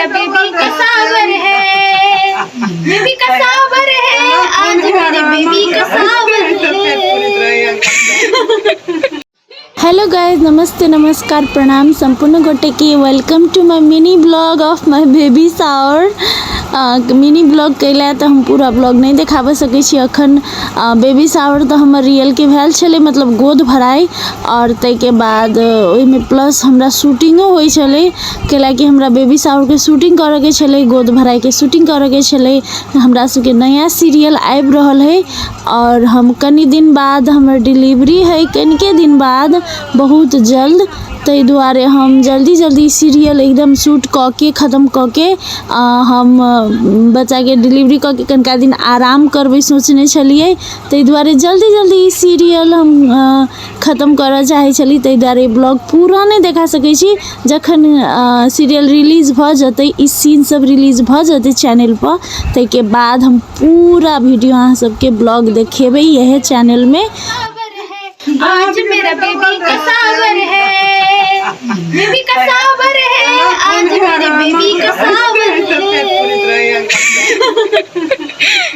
मेरा बेबी का सावर है, बेबी का सावर है, आज मेरे बेबी का सावर है। हेलो गाइज, नमस्ते, नमस्कार, प्रणाम सम्पूर्ण गोटे के। Welcome to my mini vlog of my baby shower. Mini vlog कैला तऽ हम पूरा ब्लॉग नहि देखाबऽ सकै छी अखन। बेबी शावर तऽ हमर रियलके भेल छलै, मतलब गोद भराइ, आओर ताहिके बाद ओहिमे प्लस हमरा शूटिंगो होइ छलै, कैलाकि हमरा बेबी शावरके शूटिंग करऽके छलै, गोद भराइके शूटिंग करऽके छलै। हमरा सबके नया सीरियल आबि रहल हइ आओर हम कनि दिन बाद हमर डिलीवरी हइ, कनिके दिन बाद, बहुत जल्द। ताहि दुआरे हम जल्दी जल्दी सीरियल एकदम शूट कऽ के खतम कऽ के हम बच्चाके डिलीवरी कऽ के कनिका दिन आराम करबै सोचने छलियै। ताहि दुआरे जल्दी जल्दी ई सीरियल हम खतम करऽ चाहै छली। ताहि दुआरे ब्लॉग पूरा नहि देखा सकै छी। जखन सीरियल रिलीज भऽ जेतै, ई सीन सब रिलीज भऽ जेतै चैनलपर, ताहिके बाद हम पूरा वीडियो अहाँ सबके ब्लॉग देखेबै इएह चैनलमे। आज मेरा बेबी का सावर है, बेबी का सावर है, आज मेरे बेबी का सावर है।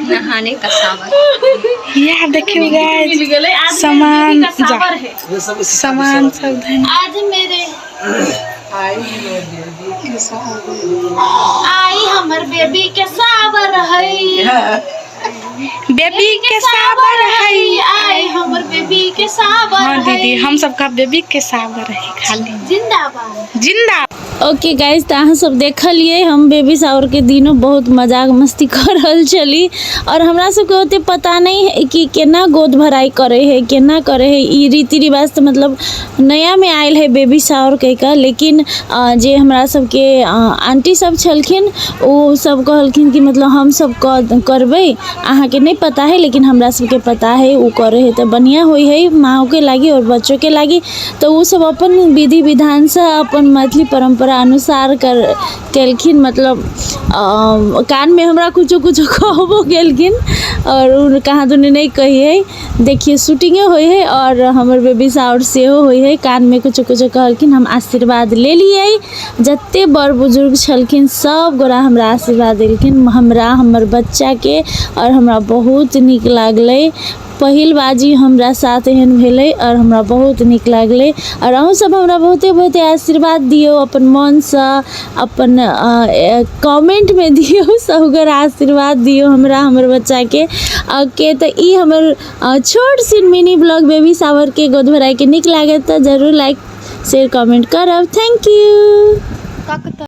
नहाने का सावर। यार देखियो गाइस, सामान जा सामान सब धन। आज मेरे आई हमर बेबी के सावर है, बेबी के सावर है, आई हमर बेबी के सावर। हाँ दीदी, हम सबका बेबी के सावर है खाली। जिंदाबाद, जिंदा। ओके गाइज, तऽ अहाँ सब देखलियै हम बेबी शावरके दिनो बहुत मजाक मस्ती कऽ रहल छली आओर हमरा सबके ओते पता नहि है कि केना गोद भराइ करै है, केना करै है। ई रीति रिवाज तऽ मतलब नयामे आयल है बेबी शावर कहि कऽ, लेकिन जे हमरा सबके आंटी सब छलखिन ओ सब कहलखिन कि मतलब हमसब करबै, अहाँके नहि पता है लेकिन हमरा सबके पता है, ओ करै है तऽ बढ़िआँ होइ है माँओके लागि आओर बच्चोके लागि। तऽ ओ सब अपन विधि विधानसँ अपन मैथिली परम्परा अनुसार कर केलखिन। मतलब कानमे हमरा कुछो कुछो कहबो केलखिन आओर ओ कहाँ दुनी नहि कहियै। देखियै, शूटिंगे होइ है आओर हमर बेबी शावर सेहो होइ है। कानमे कुछो कुछो कहलखिन, हम आशीर्वाद लेलियै। जते बड़ बुजुर्ग छलखिन सब गोरा हमरा आशीर्वाद देलखिन, हमरा, हमर बच्चाके, आओर हमरा बहुत नीक लागलै। पहिल बाजी हमरा साथ एहन भेलै आओर हमरा बहुत नीक लागलै। आओर अहूँ सब हमरा बहुते बहुते आशीर्वाद दियौ, अपन मनसँ अपन कमेंटमे दियौ, सब गोरा आशीर्वाद दियौ हमरा, हमर बच्चाके। ओके, तऽ ई हमर छोट सन मिनी ब्लॉग बेबी शावरके गोद भराइके नीक लागत तऽ जरूर लाइक शेयर कमेंट करब। Thank you.